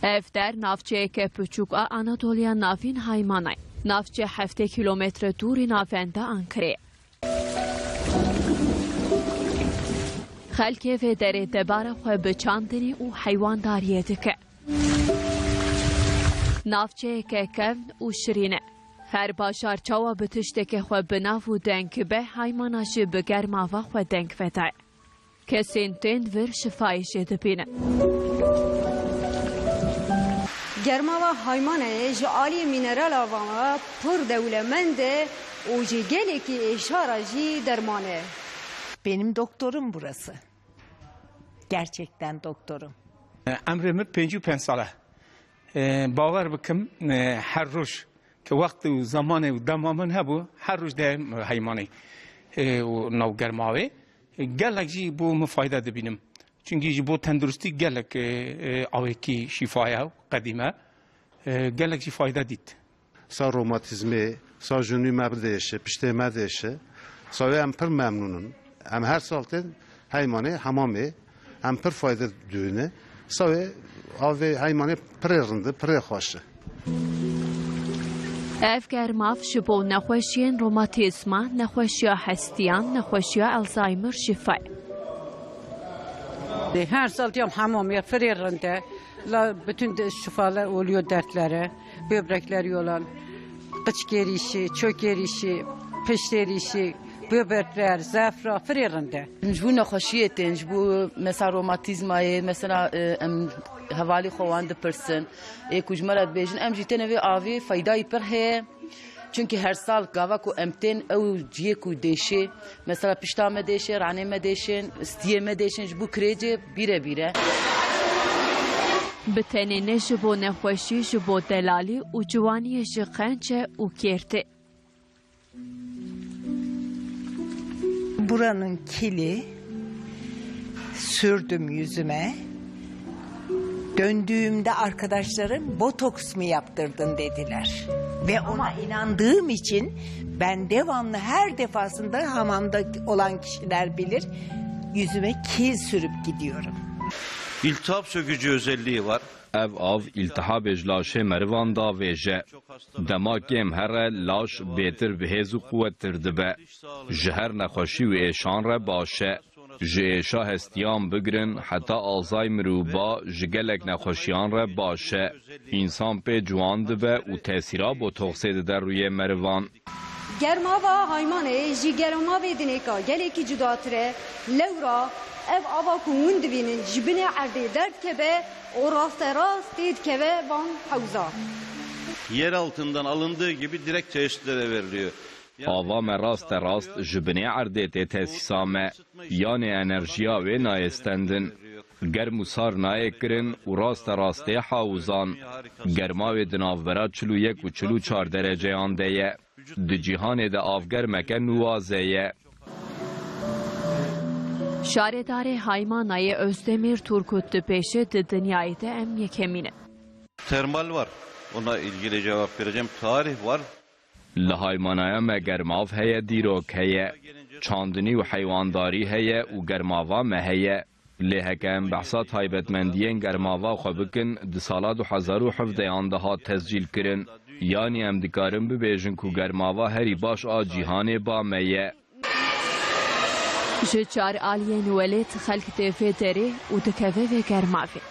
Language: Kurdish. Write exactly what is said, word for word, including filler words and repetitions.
Ev der navçeyeke piçûk a Anatoliya Navîn Haymanay, navçe heftê kîlometre dûrî navenda Ankarê. Xelkê vê derê debara xwe bi çandinê û heywandariyê dike. Navçeyeke kevn û şirîn e. Her bajar çawa bi tiştekê xwe bi nav û deng be, Haymana jî bi germava xwe deng vedaye. Kesên tên vir şifayê jê dibînin. Germava Haymanayê ji aliyê mînerala ve pir dewlemend e û ji gelekî êşa re jî derman e. Benim doktorum burası. Gerçekten doktorum. Emrê min pêncî û pênc sal e. E, bawer bikim, e, her roj ke wext û zamanê û dema min hebû, her roj dê Heymanê, e, û nav germavê. E, gelek jî bo min fayda dibînim. Çunkî ji bo tenduristî gelek, e, e, awekî şîfa ye û qedîm e. E, gelek jî fayda dît. Sa romatîzmê, sa jinûnî me bidêşe, piştê me dêşe. Sawê em pir memnûn in. Em her sal tên Heymanê, hemamê. Em pir fayde dûne. Sawê avê Heymanê pirê rind e, pirê xweş e. Ev germav ji bo nexweşiyên romatîzma, nexweşiya hestiyan, nexweşiya Alzheimer şîfa ye. Her sal diyam hemamê, pirê rind e. La bütün de şifalar oluyor dertlere. Böbrekleri olan, qıçkêrîşî, çökêrîşî, piştêrîşî, böbrekler, zefra, firê rind e. Ji bo nexweşiyê tên, ji bo mesela romatîzmayê, mesela, e, em hevalî xwe wan dipirsin. Ê ku ji me re dibêjin, em jî tenê vê avê feydayî pir heye. Çunkî her sal gava ku em tên ew ciyê ku dêşê, mesela pişta me dêşê, ranê me dêşên, stiyê me dêşên ji bo kirêcê bîre bîre. Bi tenê ne ji bo nexweşî, ji bo delalî û ciwaniyê jî qenc e û kêrtê. Buranın kili sürdüm yüzüme. Döndüğümde arkadaşlarım botoks mu yaptırdın dediler. Ve ona inandığım için ben devamlı her defasında hamamda olan kişiler bilir yüzüme kil sürüp gidiyorum. İltihap sökücü özelliği var. Ev av îltihabê ji laşê merivan davêje. Dema kêm here, laş bêtir bi hêz û quwettir dibe. Ji her nexweşî û êşan re baş e. Ji êşa hestiyan bigirin heta Alzheimer û ba ji gelek nexweşiyan re baş e. Însan pê ciwan dibe û tesîra botoksê dide rûyê merivan. Germava Haymanê ji germavê dinêka gelekî cudatir e. Lewra ev ava ku hûn dibînin ji binê erdê derdikeve û rasterast tê dikeve van hewza. Yer altından alındığı gibi direkt tesislere veriliyor. Ava me raste rast ji binê erdê tê tesîsa me, yanê enerjiya wê nayê stendin. Germ û sar nayê kirin û raste rast tê hawizan. Germavê di navbera çil û yek û çil û çar dereceyan de ye. Di cîhanê de av germeke nûwaze ye. Şaredarê Haymanayê Özdemir Turgut dibêje, di dinyayê de em yekemîn in. Termal var. Ona ilgili cevap vereceğim. Tarih var. Li Haymanaya me germav heye, dîrok heye. Çandinî û heywandarî heye û germava me heye. Lê heke em behsa taybetmendiyên germava xwe bikin, di sala du hezar û hevdeyan de hat tescîl kirin. Yanî em dikarin bibêjin ku germava herî baş a cîhanê ba me ye. Ji çar aliyên welêt xelk dê vê derê û dikeve vê germavê.